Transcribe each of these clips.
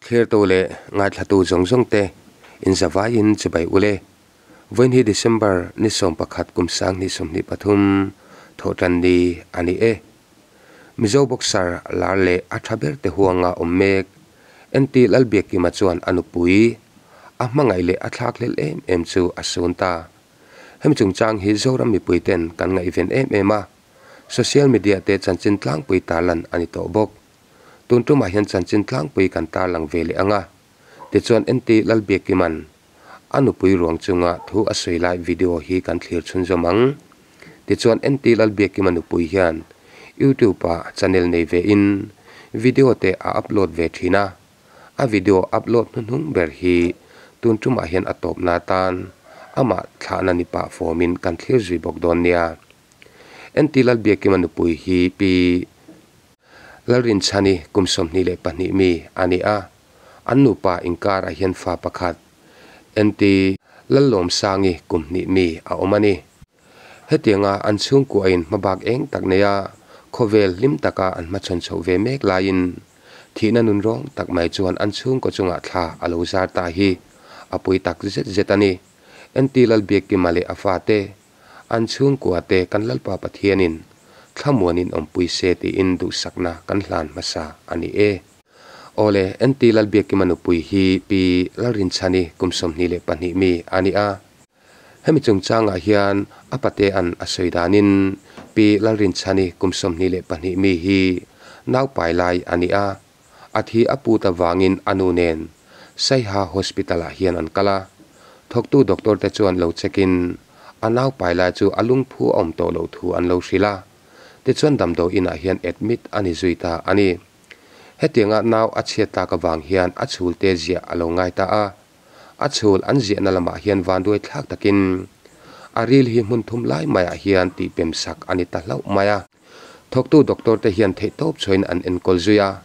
Thlirtu leh ngaithlatu zawng zawng te inzavaiin chibai ule. Vawiin hi December ni 11 kum 2023 thawhtan ni a ni e. Mizo boxer lar leh a tha ber te huanga awm mek NT Lalbiakkima chuan a nupui a hmangaih leh a thlakhlelh em em chu a sun ta. Hemi chungchang hi Zoram mipui ten kan ngaihven em em a, social media te chanchin tlangpui tarlan a ni tawh bawk. Tun tumah hian chanchin tlangpui kan tarlang ve leh ang a, tichuan NT Lalbiakkima'n a nupui ruang chunga thu a sawi lai video hi kan thlir chhunzawm ang. Tichuan NT Lalbiakkima nupui hian YouTube ah channel nei ve in video te a upload ve thin a, a video upload hnuhnung ber hi tun tumah hian a tawpna atan amah thlahna ni pah fawmin kan thlir zui bawk dawn nia. NT Lalbiakkima nupui hi Pi. Lalrinchhani kum 22 mi a ni a, an nupa inkarah hian fa pakhat, NT Lallawmsangi kum 2 mi a awm a ni. Hetianga an chhungkuain hmabak eng tak nei a, khawvel hlim taka an hmachhawn chhoh ve mek laiin thihna nun rawng tak mai chuan an chhungkaw chungah thla a lo zar ta hi a pui tak zet zet a ni. NT Lalbiakkima leh a fate, An chhungkua te kan Lalpa Pathianin thlamuanin awmpui se tiin duhsakna kan hlan hmasa a ni e. Awle, NT Lalbiakkima nupui hi Pi Lalrinchhani kum 22 mi a ni a. Hemi chungchangah hian a patea'n a sawi danin Pi Lalrinchhani kum 22 mi hi naupai lai a ni a. A thi a put avangin a nu nen Saiha Hospital-ah hian an kal a. Thawktu doctor te chuan lo check in a naupai lai chu a lungphu a awm tawh loh thu an lo hrilh a. Tichuan damdawi inah hian admit a ni zui ta a ni. Hetianga nau a chhiat tak avang hian a chhul te ziah a lo ngai ta a. A chhul an ziahna lamah hian vanduai thlak takin a ril hi hmun thum lai maiah hian tihpem sak a ni ta hlauh mai a. Thawktu doctor te hian theihtawp chhuahin an enkawl zui a,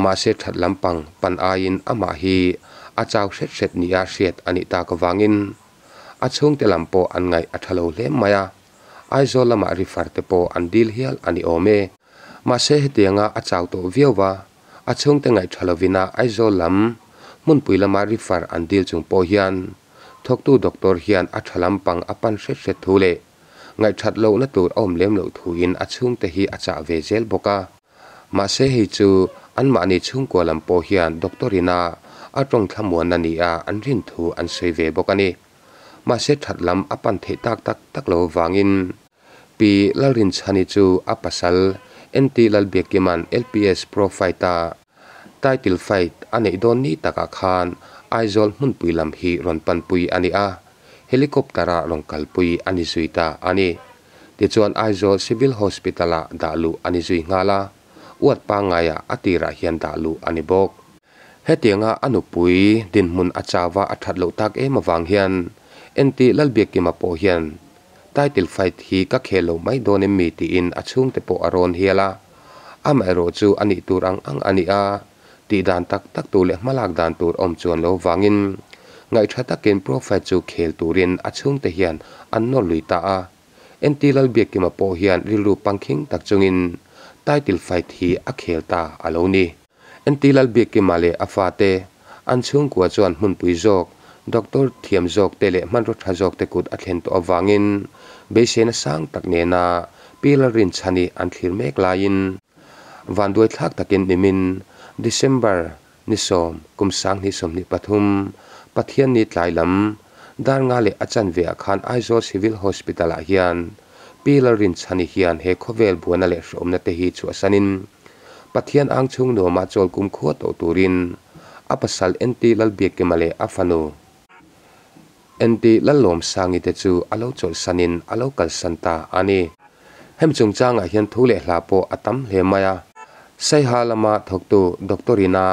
mahse that lampang pan aiin amah hi a chau hret hret nia hriat a nih tak avangin a chhungte lam pawh an ngaih a tha lo hle mai a, Aizawl lamah refer te pawh an dil hial a ni awm e. Mahse hetianga a chau tawh viau va, a chhungte ngaih tha lovin a Aizawl lam hmunpui lama refer an dil chung pawh hian thawktu doctor hian a tha lampang a pan hret hret thu leh Ngaihthat lohna tur a awm lem loh thuin a chhungte hi a chah ve zel bawk a. Mahse hei chu anmahni chhungkua lam pawh hian doctor ina a tawng thlamuanna nia an rin thu an sawi ve bawk a ni. Mahse that lam a pan theih tak tak tak lo vangin Pi Lalrinchhani chu a pasal NT Lalbiakkima'n LPS Pro Fight-a title fight a neih dawn ni takah khan Aizawl hmunpui lam hi rawn panpui a ni a. Helicopter-a rawn kalpui a ni zui ta a ni. Tichuan Aizawl Civil Hospital-ah dah luh a ni zui nghal a, uat pangngaiah a tirah hian dah luh a ni bawk. Hetianga a nupui dinhmun a chauva a that loh tak em avang hian NT Lalbiakkima pawh hian title fight hi ka khel lo mai dawn em mi tiin a chhungte pawh a rawn hial a. Amaherawh chu a nih tur ang ang a ni a. Tih dan tak tak tur leh hmalak dan tur awm chuan lo vangin ngaihtha takin profile chu khel turin a chhungte hian an nawr lui ta a. NT Lalbiakkima pawh hian rilru pangkhing tak chungin title fight hi a khel ta a lo ni. NT Lalbiakkima leh a fate, an chhungkua chuan hmunpui zawk, doctor thiam zawk te leh hmanraw tha zawk te kut a thlen tawh avangin beiseina sang tak nena Pi Lalrinchhani an thlir mek laiin Vanduai thlak takin nimin December ni 10 kum 2023 Pathianni tlai lam dar nga leh a chanve ah khan Aizawl Civil Hospital ah hian Pi Lalrinchhani hian he khawvel buaina leh hrehawmna te hi chhuahsanin Pathian ang chhung nuamah chawl kum khua tawh turin a pasal NT Lalbiakkima leh a fanu NT Lallawmsangi te chu a lo chawlhsanin a lo kalsan ta a ni. Hemi chungchangah hian thu leh hla pawh a tam hle mai a. Saiha lama thawktu Doctor ina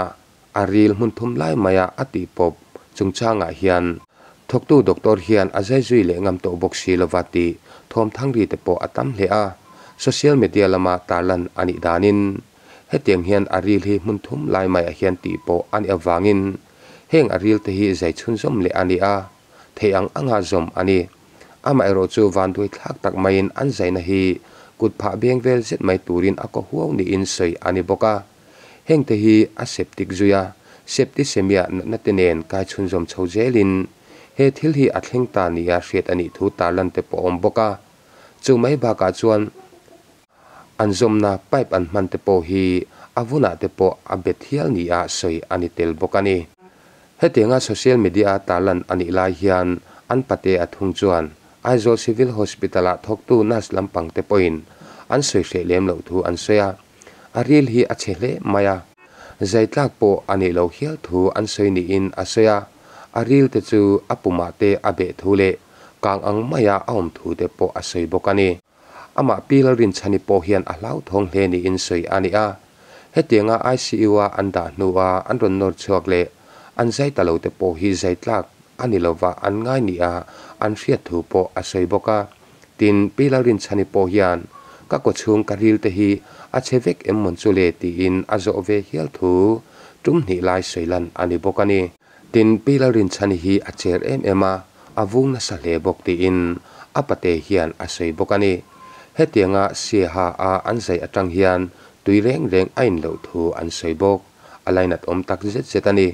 a ril hmun thum lai maia a tih pawp chungchangah hian thawktu doctor hian a zai zui leh ngam tawh bawk si lova tih thawm thang ri te pawh a tam hle a. Social media lama tarlan a nih danin hetiang hian a ril hi hmun thum lai maiah hian tih pawh a nih avangin Heng a ril te hi zai chhunzawm leh a ni a, theih ang anga zawm a ni. Amaherawh chu vanduai thlak tak maiin an zaina hi kut phah beng vel zet mai turin a kaw huau niin sawi a ni bawk a. Heng te hi a septic zui a, Septicemia natna te nen kai chhunzawm chho zelin he thil hi a thleng ta nia hriat a nih thu tarlan te pawh a awm bawk a. Chu mai bakah chuan an zawmna pipe an hman te pawh hi a vunah te pawh a bet hial nia sawi a ni tel bawk a ni. Hetianga social media a tarlan a nih lai hian an pate a thung chuan Aizawl Civil Hospital-ah thawktu nurse lampang te pawhin an sawi hreh lem loh thu an sawi a, a ril hi a chhe hle mai a, zai tlak pawh a nih loh hial thu an sawi niin a sawi a, a ril te chu a pumah te a beh thu leh kang ang maia a awm thu te pawh a sawi bawk a ni. Amah Pi Lalrinchhani pawh hian a hlauthawng hle niin sawi a ni a, hetianga ICU-a an dah hnua an rawn nawr chhuak leh an zai ta lo te pawh hi zai tlak a ni lova an ngai nia an hriat thu pawh a sawi bawk a. Tin, Pi Lalrinchhani pawh hian ka kawchhung ka ril te hi a chhe vek em mawn chu le tiin a zawh ve hial thu tum hnih lai sawi lan a ni bawk a ni. Tin, Pi Lalrinchhani hi a cher em em a, a vung nasa hle bawk tiin a pate hian a sawi bawk a ni. Hetianga Siaha a an zai atang hian tui reng reng a in loh thu an sawi bawk. A lainat awm tak zet zet a ni.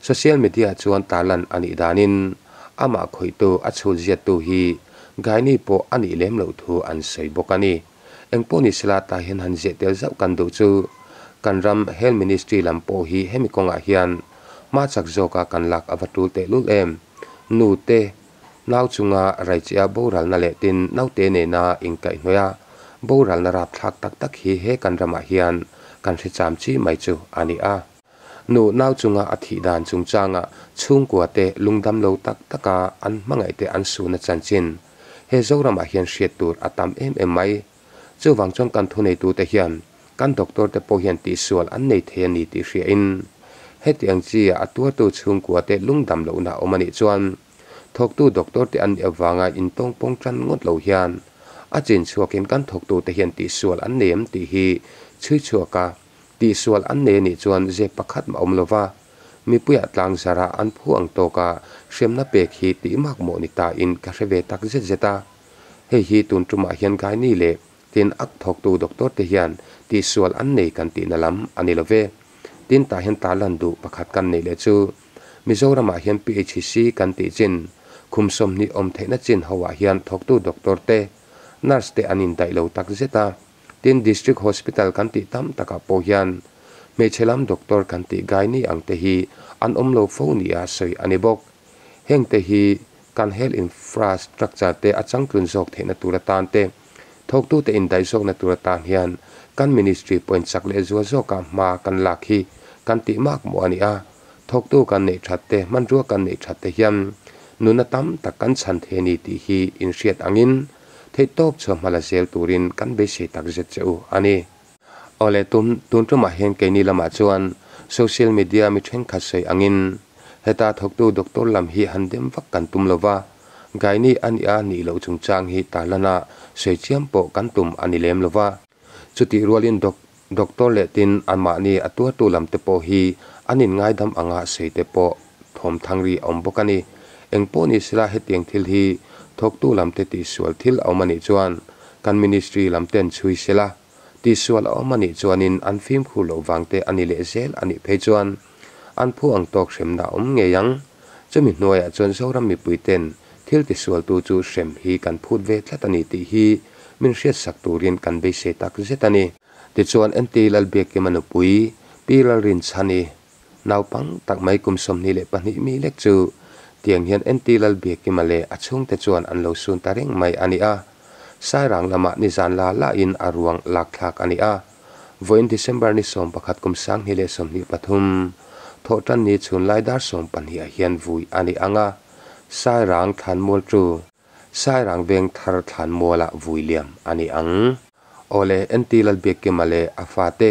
Social media chuan tarlan a nih danin amah khawihtu a chhul ziattu hi Gaini pawh a nih lem loh thu an sawi bawk a ni. Engpawh ni sela tah hian han ziah tel zauh kan duh chu kan ram Health Ministry lam pawh hi hemi kawngah hian hma chak zawka kan lak a va tul tehlul em. Nu te nau chunga raichia boralna leh tin naute nena inkaihhnawih a boralna rapthlak tak tak hi he kan ramah hian kan hre cham chi mai chu a ni a. Nu nau chunga a thih dan chungchanga chhungkua te lungdam lo tak taka an hmangaih te an suhna chanchin he Zoramah hian hriat tur a tam em em mai. Chuvang chuan kan thuneitute hian kan doctor te pawh hian tihsual an nei thei a ni tih hriain heti ang chi a tuartu chhungkua te lungdam lohna a awm a nih chuan thawktu doctor te an nih avanga intawngpawng tan ngawt lo hian a chin chhuakin kan thawktute hian tihsual an nei em tih hi chhui chhuak a Tihsual an nei anih chuan zep pakhat mah awm lova, mipuiah tlang zara an phu ang tawka hremna pek hi tih mak mawh ni ta in ka hre ve tak zet zet a. Hei hi tun tumah hian Gaini leh tin ak thawktu doctor te hian tihsual an nei kan tihna lam a ni lo ve. Tin tah hian tarlan duh pakhat kan neih leh chu Mizoramah hian PHC kan tih chin khum 20 awm theihna chin ho ah hian thawktu doctor te, nurse te an indaih lo tak zet a. Tin, District Hospital kan tih tam takah pawh hian hmeichhe lam doctor kan tih gai ni ang te hi an awm lo fo nia sawi a ni bawk. Heng te hi kan health infrastructure te a changtlun zawk theihna tur atan te, thawktute indaih zawkna tur atan hian kan Ministry pawhin chak leh zual zawka hma kan lak hi kan tih mak mawh a ni a. Thawktu kan neih that te, hmanrua kan neih that te hian nunna tam tak kan chhan thei a ni tih hi inhriat angin Theihtawp chhuah hmala zel turin kan beisei tak zet che u a ni. Awle tum tun tumah hian keini lamah chuan social media mi thenkhat sawi angin heta thawktu doctor lam hi han dem vak kan tum lo va, Gynae a nih a nih loh chungchang hi tarlana sawi chiam pawh kan tum a ni lem lo va. Chutih rualin doc doctor leh tin anmahni a tuartu lam te pawh hi an inngaidam anga sawi te pawh thawm thang ri a awm bawk a ni. Engpawh ni sela hetiang thil hi thawktu lam te tihsual thil a awm a nih chuan kan ministry lam ten chhui sela tihsual a awm a nih chuanin an fimkhur loh vang te a ni leh zel a nih phei chuan an phu ang tawk hremna a awm ngei ang. Chumi hnuaiah chuan Zoram mipui ten thil tisualtu chu hrem hi kan phut ve tlat a ni tih hi min hriatsak turin kan beisei tak zet a ni. Tichuan NT Lalbiakkima nupui Pi Lalrinchhani naupang tak mai kum 22 mi lek chu tiang hian NT Lalbiakkima leh a chhungte chuan an lo sun ta reng mai a ni a. Sairang lamah nizan la lahin a ruang lakthlak a ni a. Vawiin December ni 11 kum 2023 thawhtan ni chhun lai dar 12 ah hian vui a ni ang a, Sairang Thlanmual chu Sairang veng thar Thlanmualah vui liam a ni ang. Awle, NT Lalbiakkima leh a fate,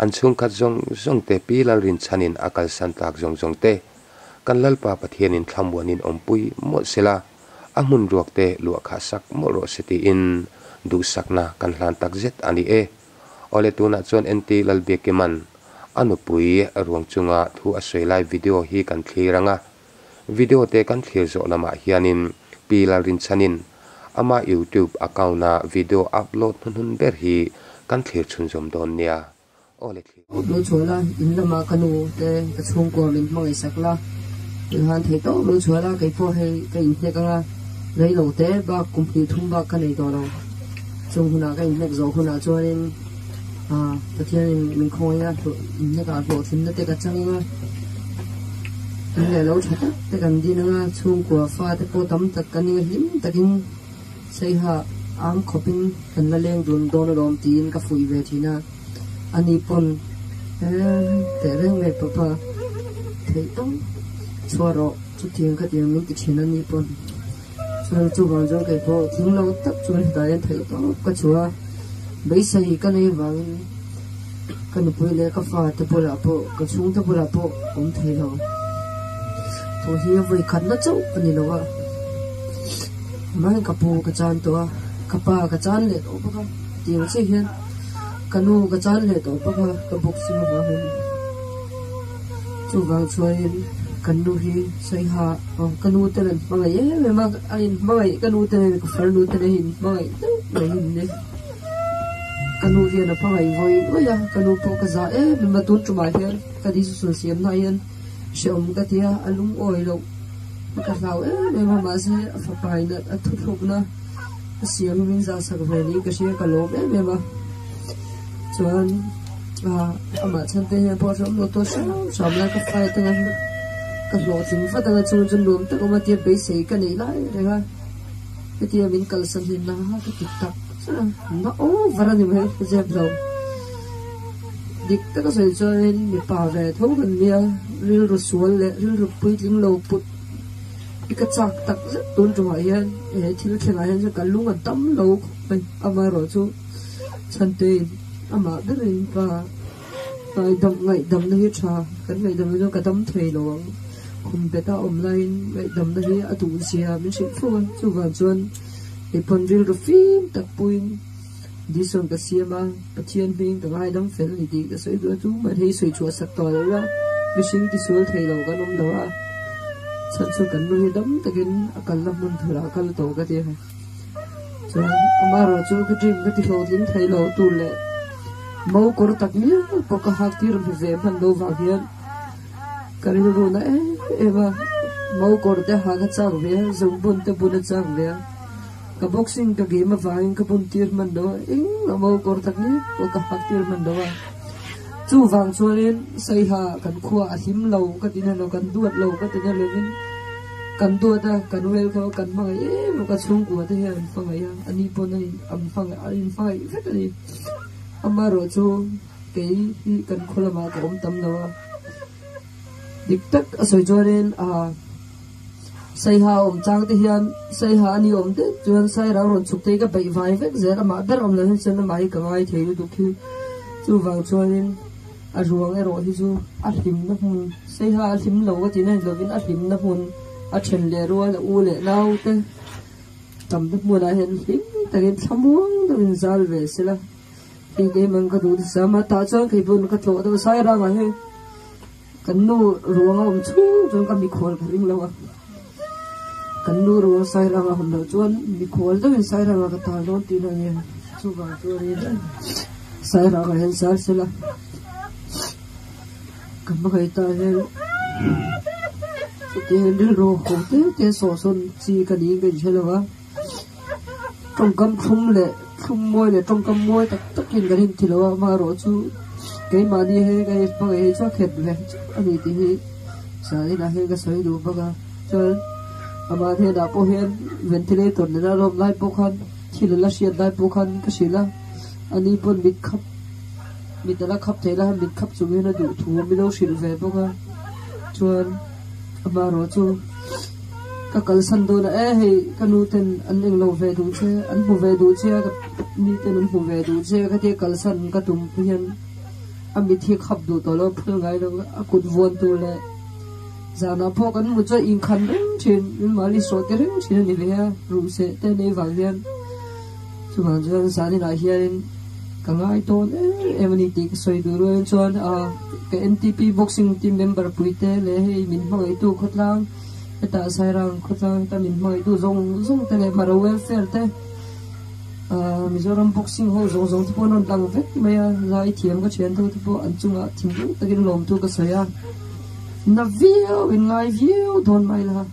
an chhungkhat zawng zawng te Pi Lalrinchhanin a kalsan tlak zawng zawng te, kan Lalpa Pathianin thlamuanin awmpui mawlh sela, a hmun ruak te luah khah sak mawlh rawh se tiin duhsakna kan hlan tak zet a ni e. Awle tunah chuan NT Lalbiakima'n a nupui ruang chunga thu a sawi lai video hi kan thlir ang a. Video te kan thlir zawh lamah hianin Pi Lalrinchhanin ama YouTube account-a video upload hnuhnun ber hi kan thlir chhunzawm dawn nia. Aw le thlir. Lo chhuah la, in lamah ka nu te ka chhungkua min hmangaihsak la, tihian thei tawp lo chhuah la, kei pawh hei ka inhnek anga rei lo te bak kum hnih thum bak ka nei tawh lo. Chung hunah ka inhnek zawh hunah chuanin ah Pathianin min khawngaih a, inhnekah hlawhtlinna te ka chang anga, in leh lo tha tak te kan din anga, chhungkua fa te pawh tam tak kan ning a hlim takin Seiha ang khawpin kan la leng dun dawn alawm tiin ka fuih ve thin a, ani pawn eh teh reng mai papa theih tawp chhuah rawh chutiang ka tiang min ti thin ani pawn chuan chuvang chuan kei pawh thing lo tak chuan hetah hian theih tawp ka chhuah a, beisei ka nei vangin ka nupui leh ka fa te bulah pawh ka chhungte bulah pawh awm thei lo tawh hi a vawi khatna chauh a ni lo a mahni ka pu ka chan tawh a ka pa ka chan leh tawh bawk a tiang chiah hian ka nu ka chan leh tawh bawk a ka boxing avangin chuvang chuanin kan nu hi saiha aw ka nu te nen hmangaih em em a a inhmangaih ka nu te nen ka farnu te nen inhmangaih deuh mai an ni. Ka nu hian a hmangaih vawi vawi a, ka nu pawh ka zah em em a, tun tumah hian ka decision siamna ah hian hrehawm ka ti a, a lungawi loh ka hlau em em a, mahse a fapa in a thuthlukna a siam in min zah sak ve niin ka hria, ka lawm em em a, chuan ah amah chhan te hian pawh hrehawm lo tawh hram hram la ka fight anga ka hlawhtling vat anga chu chu nuam tak awm a tia beisei ka neih lai reng a. Hetia min kalsan hi na ka ti tak zet a, na over a ni mai ka zep lo. Dik taka sawi chuanin mipa ve tho kan nia, rilru sual leh rilru puitling lo put hi ka chak tak zet tun tumah hian he thil thlengah hian chuan ka lung a dam lo khawp mai. Amaherawh chu Chhantein amah berin pa Ngaihdam ngaihdamna hi tha, kan ngaihdamna chu ka dam thei lo ang. Khum beta awm laiin ngaihdamna hi a duh zia min hrilh fo a, chuvang chuan keipawn rilru fim tak puiin decision ka siam a, Pathian hming ka ngaidam fel ni tih ka sawi duh a, chu mahni hi sawi chhuah sak tawh lo la, mihring tisual thei lo kan awm lo a, chhan chu kan nu hi dam takin a kalna hmun turah a kal tawh ka ti a. Chuan amaherawh chu ka dream ka ti hlawhtling thei lo tur leh mo kawr tak mial pawh ka hak tir hmu ve hman lo vang hian ka rilru na em em a, mo kawr te ha ka chak ve a, zungbun te bun a chak ve a, ka boxing ka game avangin ka bun tir hman lo a, engmah mo kawr tak mial pawh ka hak tir hman lo a, chuvang chuanin saiha kan khua a hlim lo ka ti na lo, kan duat lo ka ti na lovin. Kan duat a, kan welcome a, kan hmangaih em a, ka chhungkua te hian an hmangaih a, ani pawn a an hmangaih a inhmangaih vek a ni. Amaherawh chu kei hi kan khaw lamah ka awm tam lo a, dik tak a sawi chuanin ah Saiha awm chang te hian Saiha a ni awm deuh chuan Sairang rawn chhuk te hi ka beih vai vek zel, amah ber awm lo hian chuan amah hi ka ngai thei lutuk hi, chuvang chuanin. A ruang erawh hi chu a hlimna hmun, Seiha a hlim lo ka tihna ni lovin a hlimna hmun, a then leh rual, a u leh nau te tamna hmunah hian hlim takin thlamuang deuhin zal ve sela hei keimah ka duh nasa a, tah chuan kei pawn ka tlawh deuh a, Sairangah hian kan nu ruang a awm chhung chuan ka mikhual ka ring lo a, kan nu ruang Sairangah a awm loh chuan mikhual deuhin Sairangah ka tal dawn tihna a nia, chuvang chuanin. Sairang ah hian zar sela ka hmangaih tah hian chuti hian rilru ho te te sawh sawn chi ka niin ka inhre lo a tawngkam thlum leh thlum mawi leh tawngkam mawi tak takin kan inti lo a amaherawh chu keimahni hi ka hmangaih hi chuan khet ve chauh a ni tih hi zaninah hian ka sawi duh bawk a chuan amah hnenah pawh hian ventilator nena lawm lai pawh khan thil a la hriat lai pawh khan ka hrilh a. Ani pawn mit khap mit ala khap thei la mit khap chung hian a duh thu min lo hrilh ve bawk a chuan amaherawh chu ka kalsan dawn a e hei ka nu ten an englo ve duh che an hmu ve duh che a ka ni ten an hmu ve duh che a ka tia kalsan ka tum hian a mit hi a khap duh tawh lo a phal ngai lo a kut vuan tur leh zanah pawh kan hmu chuan inkhan reng thin min mahni sawh te reng thin a ni ve a ruhseh te nei vang hian. Chuvang chuan zaninah hianin ka ngai tawn em em a ni tih ka sawi duh rual chuan ah ka NTP boxing team member puite leh hei min hmangaihtu khawtlang hetah Sairang khawtlang heta min hmangaihtu zawng zawng te leh Mara welfare te Mizoram boxing ho zawng zawng te pawh an rawn lang vek mai a, zai thiam ka thian tho te pawh an chungah thinlung takin lawmthu ka sawi a, na viau in ngai viau dawn mai la,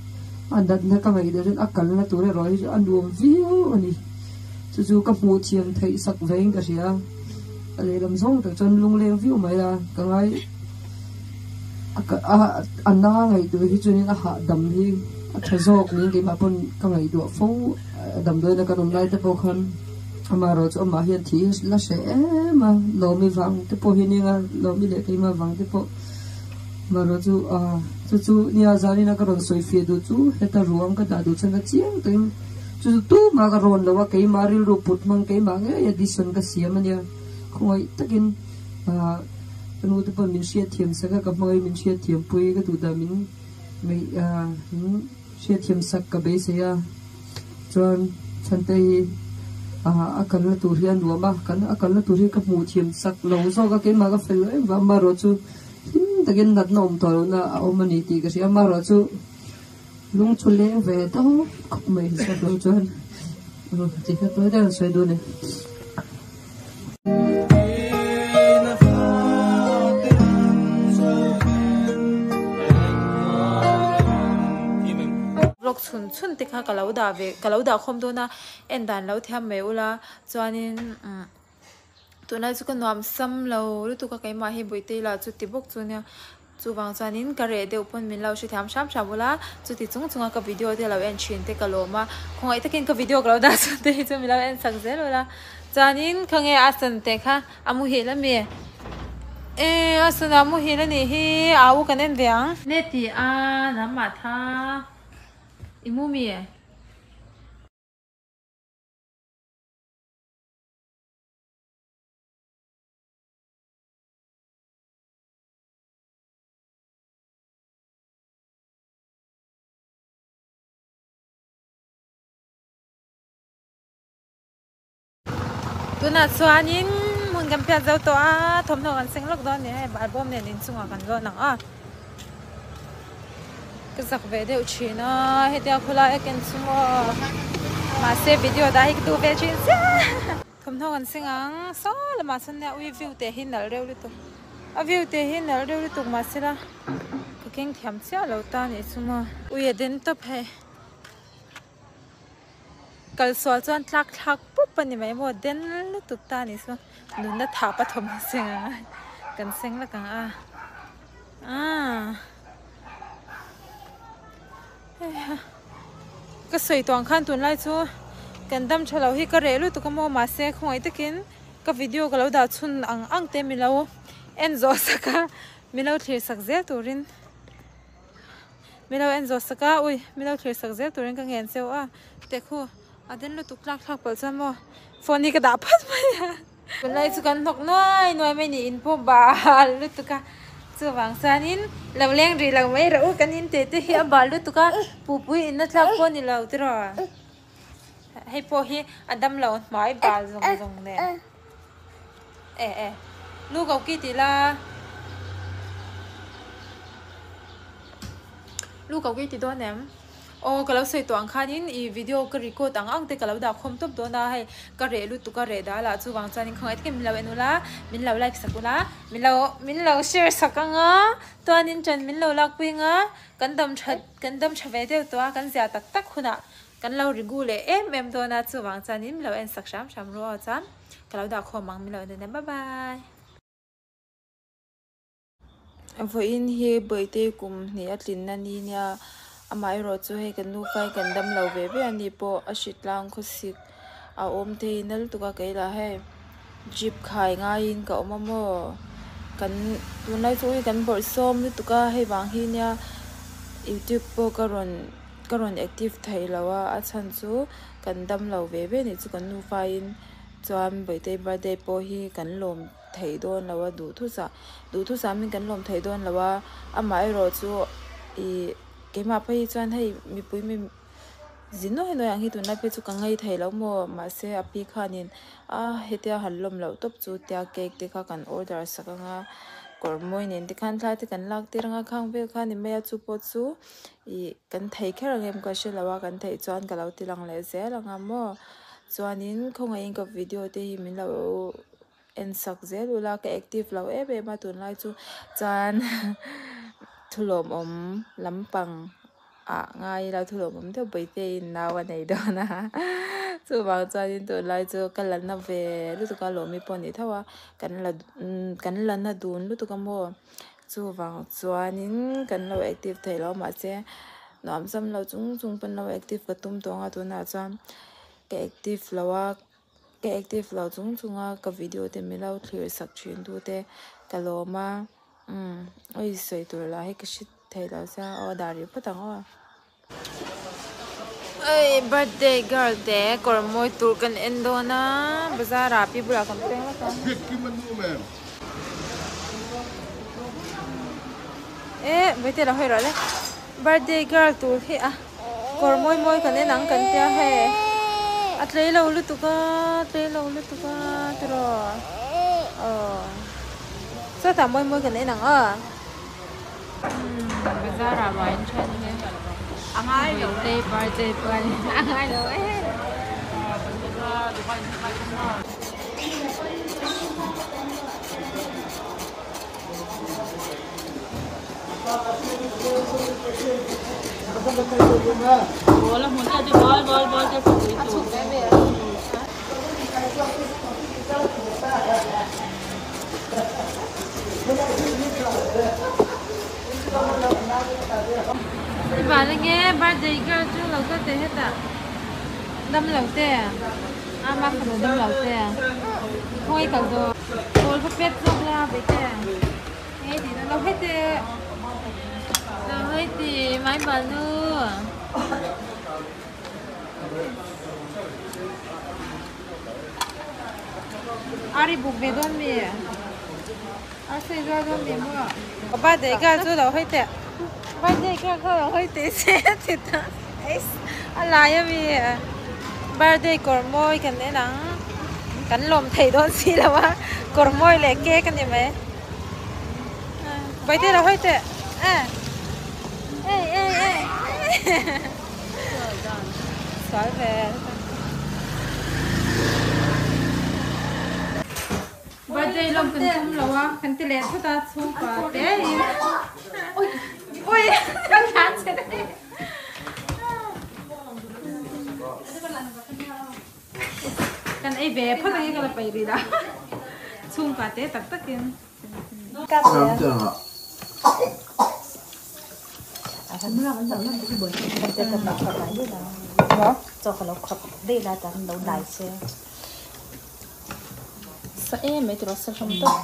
a natna ka ngaih deuh chuan a kalna tur erawh hi chu a nuam viau a ni, chu chu ka hmuh thiam theih sak vein ka hria, a lehlam zawng tak chuan lungleng viau mai la ka ngai a na ngaihtuah hi chuanin a hahdam hi a tha zawk niin keimah pawn ka ngaihtuah fo. Damdawiina kan awm lai te pawh khan amaherawh chu amah hian thih hi la hreh em a, Lawmi vang te pawh hi nia Lawmi leh keimah vang te pawh amaherawh chu ah chu chu nia zanina ka rawn sawi fiah duh chu heta ruang ka dah duh chuan ka chiang takin chu chu tumah ka rawn lo a keimah rilru put hmang keimah ngei a decision ka siam a nia khawngaih takin ah ka nu te pawh min hriatthiam sak a ka hmangaih min hriatthiam pui ka duh dah min ngaih ah min. Hriatthiam sak ka beisei a, chuan Chhante hi a kalna tur hi a nuam a, kan a kalna tur hi ka hmuh thiam sak lo zawk a, keimah ka fel lo em vang amaherawh chu hlim takin natna awm tawh lohna a awm a ni tih ka hria, amaherawh chu lung chu leng ve tawp khawp mai hisap lo chuan tikha tawi deuh an sawi dun e. Vlog chhun chhun te kha ka lo dah ve ka lo dah khawm dawn a en dan lo thiam mai ula chuanin umm tunlai chu ka nuam sam lo lutuk a keimah hi Bawihte lah chu ti bawk chu nia. Chuvang chuanin ka reh deuh pawn min lo hrethiam hram hram ula, chuti chung chunga ka video te lo en thin te ka lawm a, khawngaih takin ka video ka lo dah chhun te hi chu min lo en sak zel ula. Chuanin khawnge a san te kha a muhil a mi? E a san a muhil a nih hi, au kan en ve ang. Ne ti a lam ah tha i mu mi? Tunah chuanin hmun kan phiat zo tawh a, thawmhnaw kan seng lawk dawn a ni hei barbawm nen inchungah kan lawn ang a. Ka zak ve deuh thin a, hetia khawlai a ken chu maw mahse video dah hi ka duh ve thin sia. Thawmhnaw kan seng ang saw lamah sawn nia ui view teh hi nalh reuh lutuk. A view te hi nalh reuh lutuk mahsela ka keng thiam chiah lo ta nih chu maw. Ui a den tawp hei. Kal sual chuan tlak thlak pup a ni mai maw den lutuk ta nih chu nunna thap a thawm seng ang a kan seng lak ang a aaa heiha ka sawi tawh ang khan tunlai chu kan dam tha lo hi ka reh lutuk a maw mahse khawngaih takin. Ka video ka lo dah chhun ang ang te min lo en zawh sak a, min lo thlir sak zel turin min lo en zawh sak a, ui min lo thlir sak zel turin ka ngen cheu a, teh khu a den lutuk tlak thlak palh chuan maw phone hi ka dah phat mai a. Tunlai chu kan hnawk nuai nuai mai niin pawh bal lutuk a, chuvang chuanin lo leng rih lo mai rawh u kan in teh te hi a bal lutuk a, pupui inna thlak pawh ni lo tiraw. Hei pawh hi a dam lo hmai bal zawng zawng nen e e lu ko ki tih la lu ko ki ti dawn em aw ka lo sawi tawh ang khanin ih video ka record ang ang te ka lo dah khawm tawp dawn a hei ka reh lutuk a reh dah lah chuvang chuanin khawngaih takin min lo en ula min lo like sak ula min lo min lo share sak anga chuanin ṭan min lo lakpui anga kan dam ṭhat kan dam ṭha ve deuh tawh a kan zia tak tak hunah. Kan lo ri gu leh em em dawn a, chuvang chuanin min lo en sak hram hram ru aw chuan ka lo dah khawm ang min lo en dawn nia bye bye. Vawiin hi Bawihte kum hnih a tlinna ni nia, amaherawh chu hei kan nufa hi kan dam lo ve ve a ni pawh a hri tlang khawsik a awm thei nal tuk a kei lah hei jeep khai ngaiin ka awm a maw kan tunlai chu kan bawrhsawm lutuk a hei vang hi nia youtube pawh ka rawn. Ka rawn active thei lo a, a chhan chu kan dam lo ve ve nih chu kan nufa in chuan Bawihtei birthday pawh hi kan lawm thei dawn lo a duhthusah duhthusah min kan lawm thei dawn lo a amaherawh chu ih keimah phei hi chuan hei mipui mi zin nuai nuai ang hi tunlai phei chu ka ngei thei lo maw mahse a pi khanin a hetia han lawm loh tawp chu tia cake te kha kan order sak ang a kawr mawi nen te khan thla te kan lak tir ang a khang vel kha ni mai a chu pawh chu. Ih kan thei kher ang em ka hre lo a kan theih chuan ka lo ti lang leh zel ang a maw. Chuanin khawngaihin ka video te hi min lo en sak zel ula ka active lo em em a tunlai chu chuan thulawmawm lampang ah ngai ila thulawmawm deuh Bawihteiin nau a nei dawn a chuvang chuanin tunlai chu ka la na ve lutuk a lawmi pawh a ni tho a kan la kan la na dun lutuk a maw chuvang chuanin kan lo active thei lo mahse nuam sam lo chung chung pawn lo active ka tum tawh ang a tunah chuan ka active lo a. Ka active lo chung chung a ka video te min lo thlir sak thin tu te ka lawm a umm oi sawi tur lah hi ka hre thei lo sia aw dah rih phawt ang aw. Oi birthday girl te kawr mawi tur kan en dawn a bazar ah pi bulah kan peng lawk a. Eh vawiin te lo hawi rawh le birthday girl tur hi a. Kawr mawi mawi kan en ang kan tia hei a tlei lo lutuk a tlei lo lutuk a tiraw aw sawtah mawi mawi kan en ang a bazar ah ruai an then hi birthday birthday pawh a ngai lo e. Vâng birthday girl chu lo kal teh hetah damlo te ama fanu damlo te khawi kal dawn ball va pet zawk la bete. Hei ti lo hei te lo hei ti mai balu ari buk ve dawn mi a sei zual dawn mi maw birthday girl chu lo hei teh birthday girl kha lo hei teh se ti ta a lai ami birthday kawr mawi kan en ang kan lawm thei dawn si lo a kawr mawi leh cake a ni mai. Vai te lo hawi teh eh ei ei ei sual ve birthday lawm kan tum lo a kan ti leh thut a chhungkua te in ui ui kan tlan che daih Kan ei ve phawt ang i ka la paih rih la chhungkua te tak takin. Sa em mai tiraw sa hlawm tawp.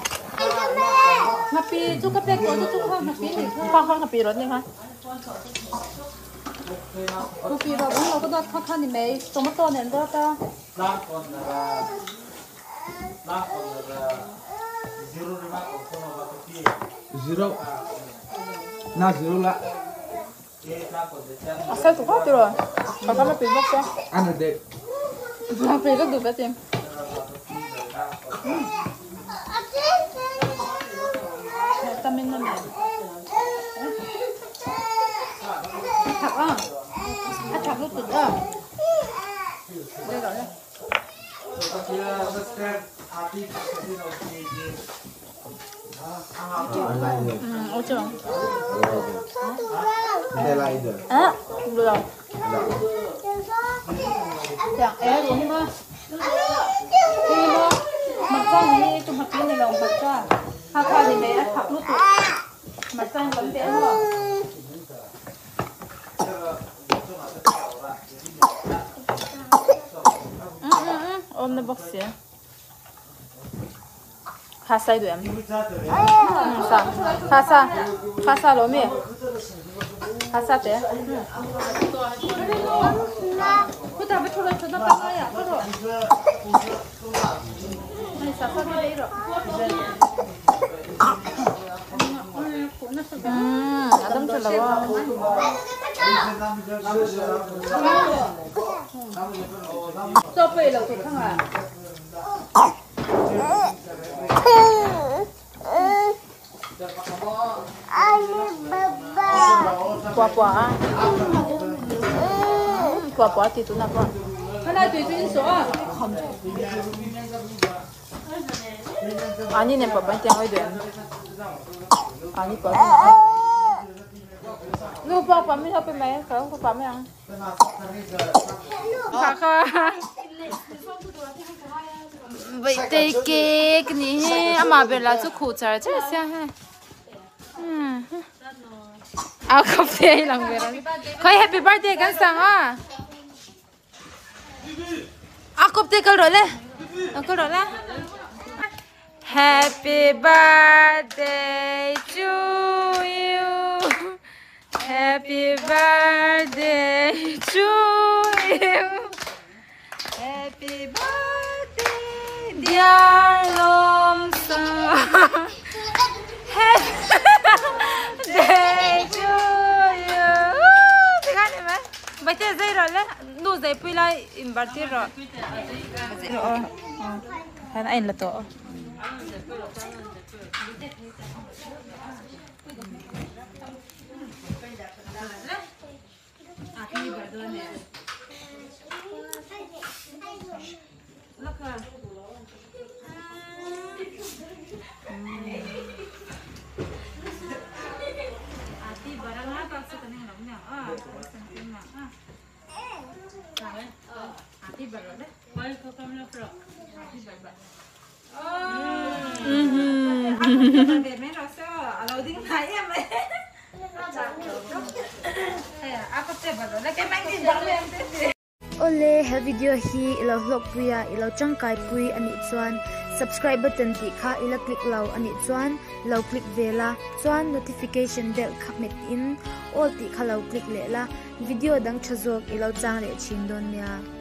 Nghapi chu ka pek tawh chu chu kha nghapi ni kha. Kha kha nghapi rawt ni kha. Nghapi rawt ang lo ka dawt kha kha ni mai tomato nen dawt a. A sel tuk rawt tiraw kha kha nghapi bawk se. Nghapi ka duh ve ti. Vitamin a nei. A thak a, a thak lutuk a. Awm na bawk si. Kha sai duh em? Sa. Kha sa. Kha sa lo mi. Kha sa te. A dam tha lo a. Pua pua a. Pua pua ti tuna pua. Ani nen papa tiang oi duen. Ani pa. Nu pa pa mi hape mai ka ko pa mai ang. Kha kha. Vậy tê cake ni he ama bela chu khu char char sia he. À không thể lòng về rồi. Khơi happy birthday kan sang à. À cốp tê câu rồi lên. Câu rồi lên. Happy birthday to you. Happy birthday to you. Happy birthday dear Lomsa. Happy birthday to you. Thế cái này mà. Bây giờ dây rồi đấy. Nụ dây pui lại im bát rồi. Hắn anh là tổ. Awle he video hi ilo hlawk pui a ilo tangkai pui anih chuan subscribe button tih kha ila click lo anih chuan lo click ve la chuan notification bell kha hmet in all tih kha lo click leh la video dang tha zawk ilo chang leh thin dawn nia.